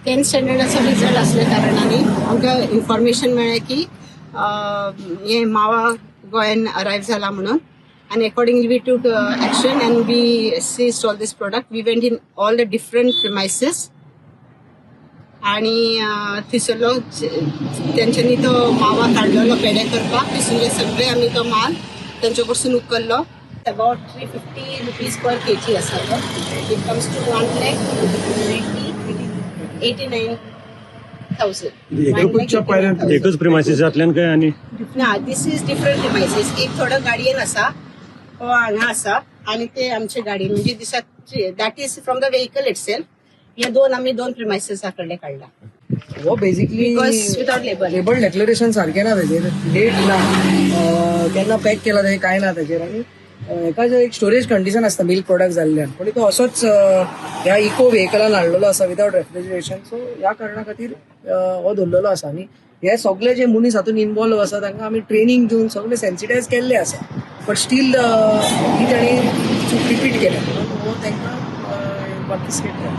10th स्टँडर्डाचो result आसल्या कारणांनी आमकां इन्फॉर्मेशन मेळ्ळें की हे मावा गोंयान अरायव जाला म्हणून आनी accordingly we took action and we seize all this product. We went in all the different premises आणि थंयसरलो तेंच्यांनी तो मावा काडलेलो पेडे करपाक, थंयसरले सगळे आमी तो माल तेंचे कडसून उखल्लो. About ₹350 per kg आसा तो. It comes to 1,89,000. एकच प्रिमायसिसांतल्यान काय आनी? ना, this is different premises. एक थोडो गाडयेन आसा, हो हांगा आसा आणि ते आमचे गाडयेन, म्हणजे दिसा that is from the vehicle itself. हे दोन आमी दोन प्रिमायसिसा कडले काडला. हो, basically Because without label. Label declaration सारकें ना तेजेर, डेट ना, केन्ना पॅक केला तें कांय ना तेजेर. आनी हेका जे एक स्टोरेज कंडिशन आसता मिल्क प्रोडक्ट जाल्ल्यान, पूण तो असोच ह्या इको व्हेकलान हाडलेलो आसा विदावट रेफ्रिजरेशन. सो ह्या कारणा खातीर हो धरलेलो आसा. आनी हे सगळे जे मनीस हातून इनवॉल्व आसा तांकां आमी ट्रेनींग दिवन सगळे सेन्सिटायज केल्ले आसा, बट स्टील ही ताणी चूक रिपीट केल्या म्हणून हो तांकां कॉन्फिस्केट केला.